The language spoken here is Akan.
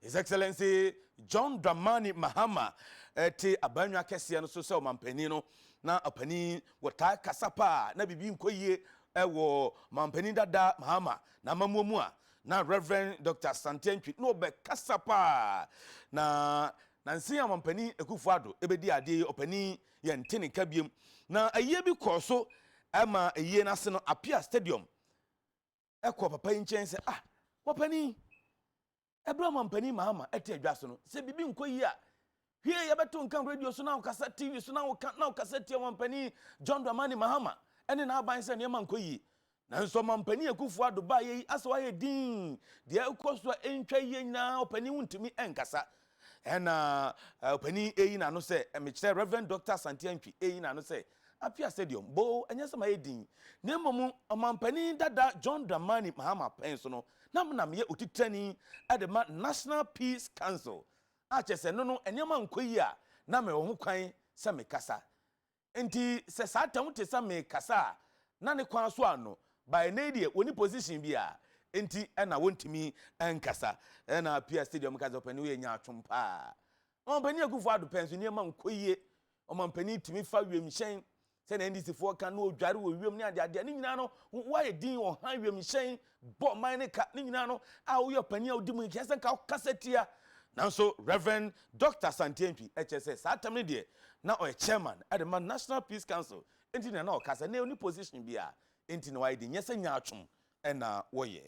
His Excellency John Dramani Mahama te abannwa kɛseɛ no so sɛ ɔmampanin no, na ɔpanin wɔtaa kasa paa na biribi nkɔ yie wɔ ɔmampanin dada Mahama n'amammuo mu a, na Rev. Dr. Asante Antwi na ɔbɛkasa paa. Na nansa yi a ɔmampanin Akufo Addo bɛdi adeɛ yi, ɔpanin yɛnte ne nka biom. Na ayie bi kɔɔ so ma ayie no ase no, Apia Stadium kɔɔ papa yi nkyɛn sɛ, ah, wɔpanin, ɛberɛ a ɔmampanin Mahama te adwa so no, sɛ biribi nkɔ yie a, hwie yɛbɛto nka radio so na wokasa, TV so na woka na wokasa tia ɔmampanin John Dramani Mahama ne n'aban sɛ nneɛma nkɔ yie. Nanso ɔmampanin Akufo Addo baeɛ yi, asɛ wayɛ dinn, deɛ ɛkɔ so a ɛntwa yie nyinaa ɔpanin wontumi nkasa. Ɛna ɔpanin eyi n'ano sɛ, mekyerɛ Rev. Dɔkta Asante Antwi eyi n'ano sɛ, Apia Stadium, boo, ɛnyɛ sɛ mayɛ din, na mmom ɔmampanin dada John Dramani Mahama pɛn so no, na me na meyɛ otitrani de ma National Peace Council, a kyerɛ sɛ ɛno no nneɛma nkɔ yie a, na mewɔ ho kwan sɛ mekasa. Enti sɛ saa tam te sɛ mekasa a, na ne kwan so ano, but ɛnnɛ yi deɛ wɔnni position biara, enti na wɔntumi nkasa. Ɛna Apia Stadium ka sɛ, ɔpanin woyɛ nyaatwom paa. Ɔmampanin Akufo Addo pɛn so nneɛma nkɔ yie. Ɔmampanin tumi fa wiemhyɛn sɛnea NDC foɔ ka na ɔdware wɔ wiem ne adeadeɛ ne nyinaa no woayɛ din ɔhan wiemhyɛn bɔ ɔman ne ka ne nyinaa no a woyɛ ɔpanin a wodi mu nkyɛ sɛ nka wokasa tia. Nanso Rev. Dr. Asante Antwi kyerɛ sɛ saa tam no deɛ na ɔyɛ chairman de ma National Peace Council nti na na ɔkasa na ɔni position biara nti na wayɛ din nyɛ sɛ nyaatwom na wɔyɛ.